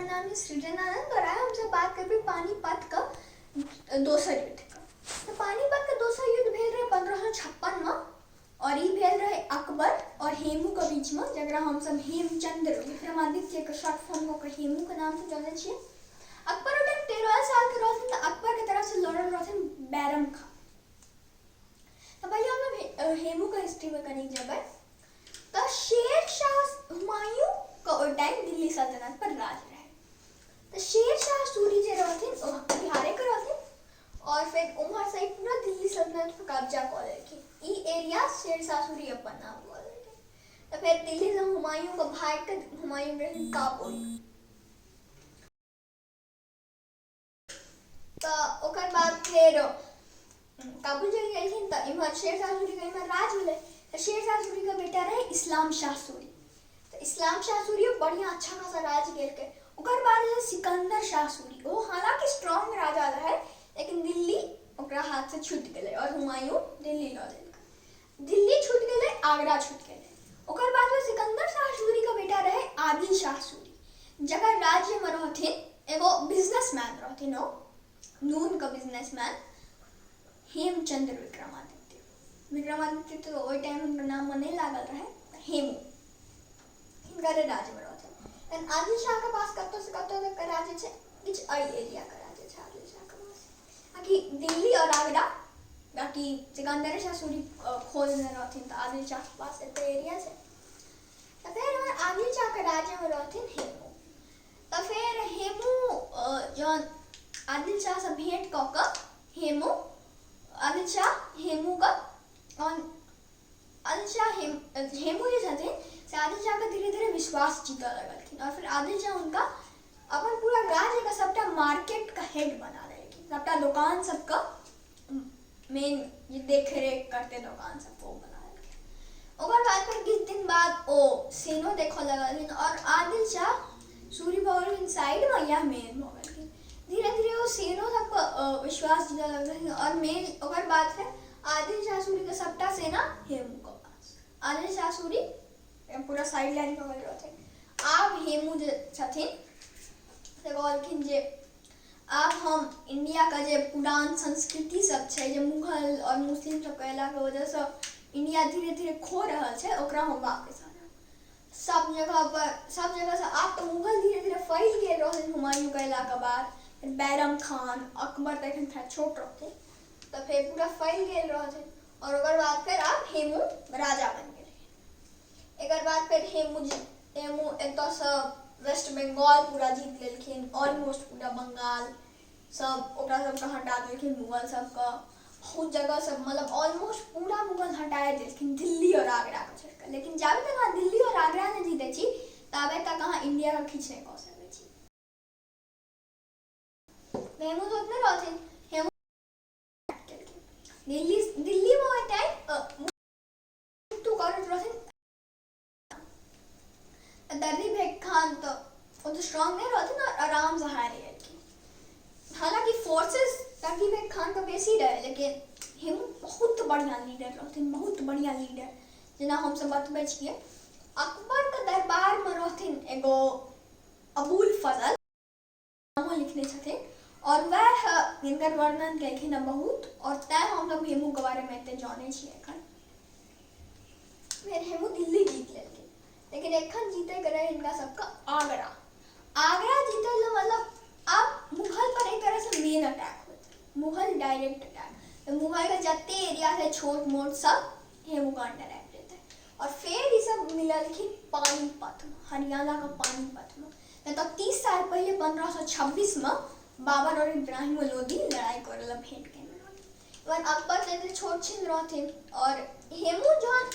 हमर नाम है सृजन आनंद और आइ हमसब बात करबै पानीपत के दोसर युद्ध के। तऽ पानीपत के दोसर युद्ध भेल रहै 1556 मे और ई भेल रहै अकबर और हेमू के बीच मे, जकरा हमसब हेमचंद्र विक्रमादित्य के शॉर्ट फॉर्म कऽ के हेमू के नाम से जानै छियै। अकबर ओहि टाइम 13 साल के रहथिन, तऽ अकबर के तरफ से लड़ल रहथिन बैरम खान। तऽ पहिले हमसब हेमू के हिस्ट्री मे कनि जेबै तऽ शेर शाह हुमायूं के ओहि टाइम दिल्ली सल्तनत पर राज रहै। तऽ शेर शाह सूरी जे रहथिन ओ बिहारे के रहथिन और फेर उम्हर से पूरा दिल्ली सल्तनत पर कब्जा कऽ लेलखिन। ई एरिया शेर शाह सूरी अपन नाम कऽ लेलखिन। तऽ फेर दिल्ली से हुमायूं के भागि के हुमायूं रहथिन काबुल। तऽ ओकर बाद फेर काबुल चलि गेलखिन तऽ इम्हर शेरशाह सूरीके इम्हर राज भेलै। तऽ शेरशाह सूरीके बेटा रहै इस्लाम शाह सूरी। तऽ इस्लाम शाह सूरी बढ़िआँ अच्छा खासा राज केलकै। ओकर बाद जे सिकंदर शाह सूरी, ओ हालांकि स्ट्रॉन्ग राजा रहै, लेकिन दिल्ली ओकरा हाथसँ छूटि गेलै और हुमायूं दिल्ली लऽ लेलकै। दिल्ली छूटि गेलै, आगरा छूटि गेलै। ओकर बाद सिकंदर शाह सूरीके बेटा रहै आदिल शाह सूरी, जकर राज्यमे रहथिन एगो बिजनेसमैन रहथिन, ओ नूनके बिजनेसमैन हेमचंद्र विक्रमादित्य। विक्रमादित्य तऽ ओहि टाइम हुनकर नाममे नहि लागल रहै, हेमू हिनकर राज्यमे रहथिन। तहन आदिल शाहके पास कतऽसँ कतऽ तकके राज्य छै, किछु एहि एरियाके राज्य छै आदिल शाहके पास, बाकी दिल्ली और आगरा बाकी सिकंदर शाह सूरी खोज देने रहथिन। तऽ आदिल शाहके पास एते एरिया छै। तऽ फेर हमर आदिल शाहके राज्यमे रहथिन हेमू। तऽ फेर हेमू जहन आदिल शाहसँ भेंट कऽ कऽ हेमू आदिल शाह हेमूके आदिल शाह हेम हेमू जे छथिन से आदिल शाहके धीरे धीरे विश्वास जीतऽ लगलखिन और फेर आदिल शाह हुनका अपन पूरा राज्यके सबटा मार्केटके हेड बना देलखिन। सबटा दोकान सबके मेन जे देख रेख करते दोकान सबके ओ बना देलखिन। ओकर बाद फेर किछु दिन बाद ओ सेनो देखऽ लगलखिन और आदिल शाह सूरी भऽ गेलखिन साइडमे, इएह मेन भऽ गेलखिन। धीरे धीरे ओ सेनो सबके विश्वास जीतऽ लगलखिन और मेन ओकर बाद फेर आदिल शाह सूरीके सबटा सेना हेमूके पास। आदिल शाह सूरी पूरा साइड लाइन भऽ गेल रहथिन। आब हेमू जे छथिन से कहलखिन जे आब हम इंडियाके जे पुरान संस्कृति सब छै, जे मुगल आओर मुस्लिम सबके अयलाके वजहसँ इंडिया धीरे धीरे खो रहल छै, ओकरा हम वापस आनब। सब जगह पर सब जगहसँ आब तऽ मुगल धीरे धीरे फैल गेल रहथिन हुमायूँके अयलाके बाद। फेर बैरम खान, अकबर तऽ एखन खैर छोट रहथिन, तऽ फेर पूरा फैल गेल रहथिन और ओकर बाद फेर आब हेमू राजा बनि गेलखिन। एकर बाद फेर हेमू हेमू एतऽसँ वेस्ट बंगाल पूरा जीत लेलखिन, ऑलमोस्ट पूरा बंगाल सब ओकरा सबके हटा देलखिन। मुगल सबके बहुत जगह सब मतलब ऑलमोस्ट पूरा मुगल हटा देलखिन दिल्ली और आगराके छोड़िकऽ। लेकिन जाबे तक अहाँ दिल्ली और आगरा नहि जीतै छी ताबे तक अहाँ इंडियाके किछु नहि कऽ सकै छी। हेमू तऽ ओतने रहथिन, हेमू दिल्ली दिल्लीमे ओहि टाइम तू करैत रहथिन। दर्दी बेग खान तऽ ओ तऽ स्ट्रांग नहि रहथिन और आरामसँ हारि गेलखिन। हालांकि फोर्सेस दर्दी बेग खानके बेसी रहै, लेकिन हेमू बहुत बढ़िआँ लीडर रहथिन, बहुत बढ़िआँ लीडर। जेना हमसब बतबै छियै, अकबरके दरबारमे रहथिन एगो अबुल फजल, नामो लिखने छथिन और वएह हिनकर वर्णन केलखिन हँ बहुत, और तैं हमसब हेमूके बारेमे एते जानै छियै एखन। फेर हेमू दिल्ली जीत लेलखिन, लेकिन एखन जीतैके रहै हिनका सबके आगरा। आगरा जीतै लए मतलब आब मुगल पर एक तरहसँ मेन अटैक होइत, मुगल डायरेक्ट अटैक। तऽ मुगलके जते एरिया छै छोट मोट सब हेमूके अंडर आबि जेतै। और फेर ई सब मिललखिन पानीपतमे, हरियाणाके पानीपतमे। नहि तऽ 30 साल पहिले 1526मे बाबर और इब्राहिम लोदी लड़ाइ करै लए भेंट केने रहथिन। इवन अकबर तऽ एते छोट छिन रहथिन और हेमू जहन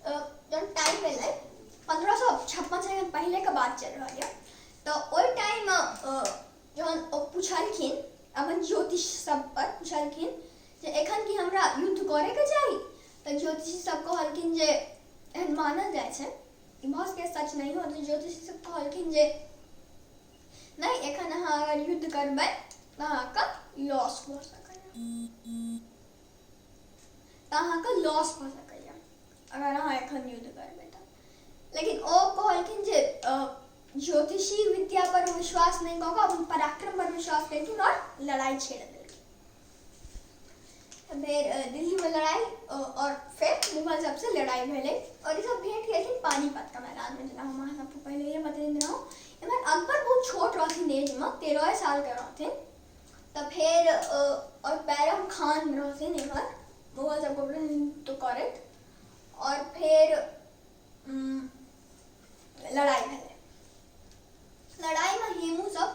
जहन टाइम एलै, 1556 से पहिलेके बात चलि रहल यऽ, तऽ ओहि टाइम जहन ओ पुछलखिन अपन ज्योतिष सब पर पुछलखिन जे एखन की हमरा युद्ध करैके चाही, तऽ ज्योतिषी सब कहलखिन जे एहन मानल जाइ छै, ई भऽ सकैए सच नहि हो। तऽ ज्योतिषी सब कहलखिन जे नहि, एखन अहाँ अगर युद्ध करबै तऽ अहाँके लॉस भऽ सकैए, तऽ अहाँके लॉस भऽ सकैए अगर अहाँ एखन युद्ध करबै तऽ। लेकिन ओ कहलखिन जे ज्योतिषी विद्या पर विश्वास नहि कऽ कऽ अपन पराक्रम पर विश्वास केलखिन आओर लड़ाइ छेड़ देलखिन। फेर दिल्लीमे लड़ाइ आओर फेर मुगल सबसँ लड़ाइ भेलै आओर ई सब भेंट केलखिन पानीपतके मैदानमे, जेना हम अहाँ सबके पहिलैये बतेने रहौं। एम्हर अकबर बहुत छोट रहथिन एजमे, 13 सालके रहथिन। तऽ फेर आओर बैरम खान रहथिन एम्हर मुगल सबके प्रतिनिधित्व करैत आओर फेर लड़ाइ भेलै। लड़ाइमे हेमू सब,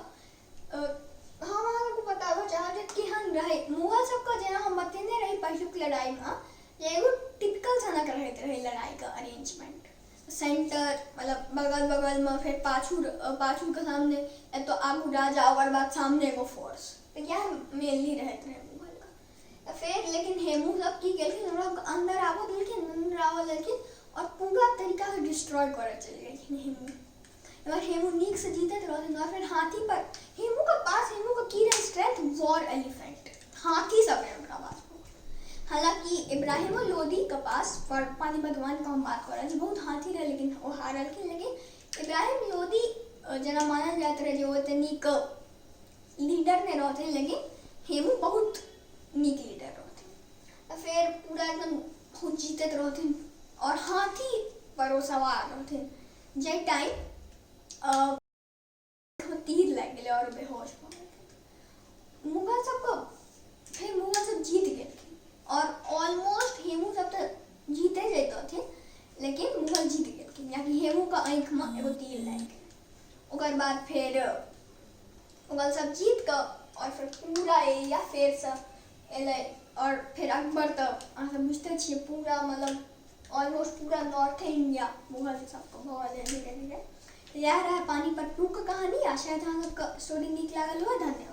हम अहाँके बताबऽ चाहब जे केहन रहै मुगल सबके। जेना हम बतेने रही पहिलुक लड़ाइमे जे एगो टिपिकल सनक रहैत रहै लड़ाइके अरेंजमेंट, सेंटर मतलब बगल बगलमे, फेर पाछू पाछूके सामने एतऽ आगू राजा, ओकर बाद सामने एगो फोर्स। तऽ इएह मेनली रहैत रहै मुगलके। तऽ फेर लेकिन हेमू सब की केलखिन, हमरा सबके अन्दर आबऽ देलखिन, अन्दर आबऽ देलखिन आओर पूरा तरीकासँ डिस्ट्रॉय करऽ चलि गेलखिन हेमू। एम्हर हेमू नीकसँ जीतैत रहथिन आओर फेर हाथी पर हेमूके पास, हेमूके की रहै स्ट्रेंथ, वॉर एलिफेंट, हाथी सब रहै ओकरा पास। हालाँकि इब्राहिमो लोदीके पास, पर पानीपत वन के हम बात कऽ रहल छी, बहुत हाथी रहै, लेकिन ओ हारलखिन। लेकिन इब्राहिम लोदी जेना मानल जाइत रहै जे ओ एते नीक लीडर नहि रहथिन, लेकिन हेमू बहुत नीक लीडर रहथिन। तऽ फेर पूरा एकदम बहुत जीतैत रहथिन आओर हाथी पर ओ सवार रहथिन जाहि टाइम तीर लागि गेलै आओर बेहोश भऽ गेलखिन मुगल सबके। फेर मुगल सब जीत गेलखिन आओर ऑलमोस्ट हेमू सब तऽ जीते जैतथिन, लेकिन मुगल जीत गेलखिन याकि हेमूके आँखिमे एगो तीर लागि गेलै। ओकर बाद फेर मुगल सब जीत कऽ आओर फेर पूरा एरिया फेरसँ एलै आओर फेर अकबर तऽ अहाँ सब बुझिते छियै, पूरा मतलब ऑलमोस्ट पूरा नॉर्थे इंडिया मुगल सबके भऽ गेलै धीरे धीरे। इएह रहै पानीपत 2 के कहानी आ शायद अहाँ सबके स्टोरी नीक लागल हुए। धन्यवाद।